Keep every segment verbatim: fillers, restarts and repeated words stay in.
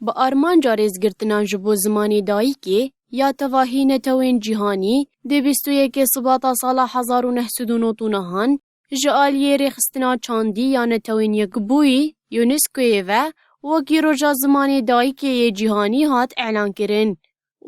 Bi armanca rêzgirtina ji bo zimanê dayikê ya tevahî netewên cîhanî, di bîst û yekê Sibata sala hezar û neh sed û nod û nehan ji aliyê Rêxistina Çandî ya Netewên Yekbûyî, UNESCOyê ve, wekî Roja Zimanê Dayikê yê Cîhanî hat elankirin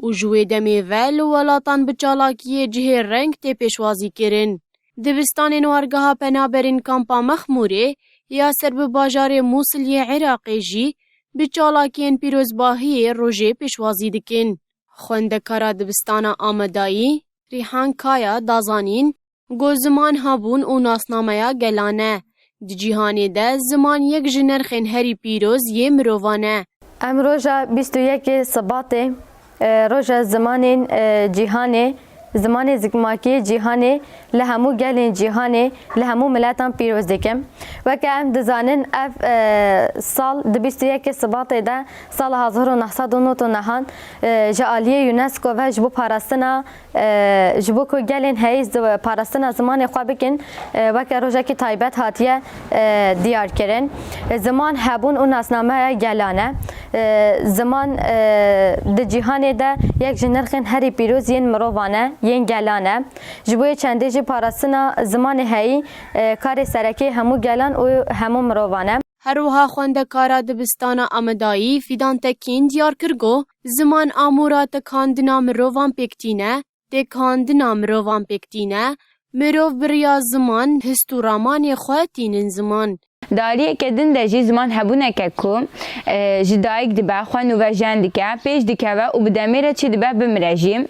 û ji wê demê ve li welatan bi çalakiyê cihê reng tê pêşwazîkirin. Dibistanên wargeha penaberên Kampa Mexmûrê ya ser bi bajarê Mûsil yê Iraqê jî bi çalakiyên pîrozbahiyê rojê pêşwazî dikin. Xwendekara dibistana Amedayî, Rîhan Kaya, da zanîn, got, ziman hebûn û nasnameya gelan e. Di cîhanê de ziman yek ji nirxên herî pîroz yê mirovan e. Em roja bîst û yekê Sibatê, e, roja zimanên, e, cîhanê, zimanê zikmakî yê cîhanê li hemû gelên cîhanê, li hemû miletan pîroz dikim. Weke em dizanin, ev, e, sal di bîst û yekê Sibatê de sala hezar û neh sed û nod û nehan, e, ji aliyê UNESCO ve ji bo parastina, e, ji bo ku gelên heyî zi-, parastina zimanê xwe bikin, e, weke rojekî taybet hatiye, e, diyar kirin. E, ziman hebûn û nasnameya gelan e. E, ziman, e, di cîhanê de yek ji nirxên herî pîroz yên mirovan e, yên gelan e. Ji bo yê çendê jî parastina zimanê heyî, e, karê sereke yê hemû gelan û hemû mirovan e. Her wiha xwendekara dibistana Amedayî Fîdan Tekîn diyar kir ku ziman amûra tekihandina mirovan pêk tîne, têkihandina mirovan pêk tîne, mirov bi riya ziman hist û ramanê xwe tînin ziman. Di aliyeke din de jî ziman hebûneke ku, e, ji dayik dibe, xwe nûvejen dike, pêş dikeve û bi demê re çi dibe bimire jî.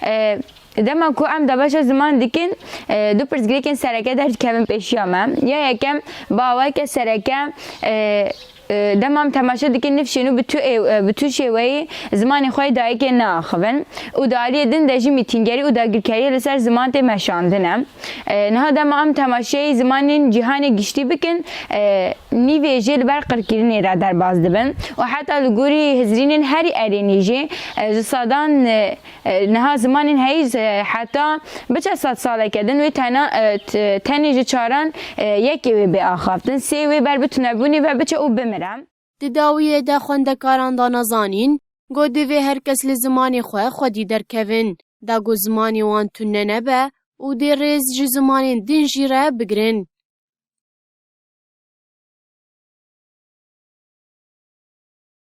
E, Dema ku em dabeşa ziman dikin, e, du pirsgirêkên sereke derdikevin pêşiya me. Ya yekem, bi awayeke sereke, e, e, dema em temaşe dikin nifşên û bi tu ê-, e, bi tu şêweyî zimanê xwe yê dayikê naaxivin û di aliyê din de jî mîtîngerî û dagirkeriyê li ser ziman tê meşandin e. E, niha dema em temaşeyê zimanên cîhanê giştî bikin, e, nîvê jê li ber qirkirinê re derbas dibin û heta li gorî hizrînên herî erênî jî, e, ji sedan, e, E, niha zimanên heyî, e, heta biçe sed saleke din wê tena, e, t-, tenê ji çaran, e, yekê wê bê axaftin, sê wê ber bi tunebûnê ve biçe û bimire. Di dawiyê de xwendekaran dane zanîn, got divê her kes li zimanê xwe xwedî derkevin, da ku zimanê wan tune nebe û dê rêz ji zimanên din jî re bigrin.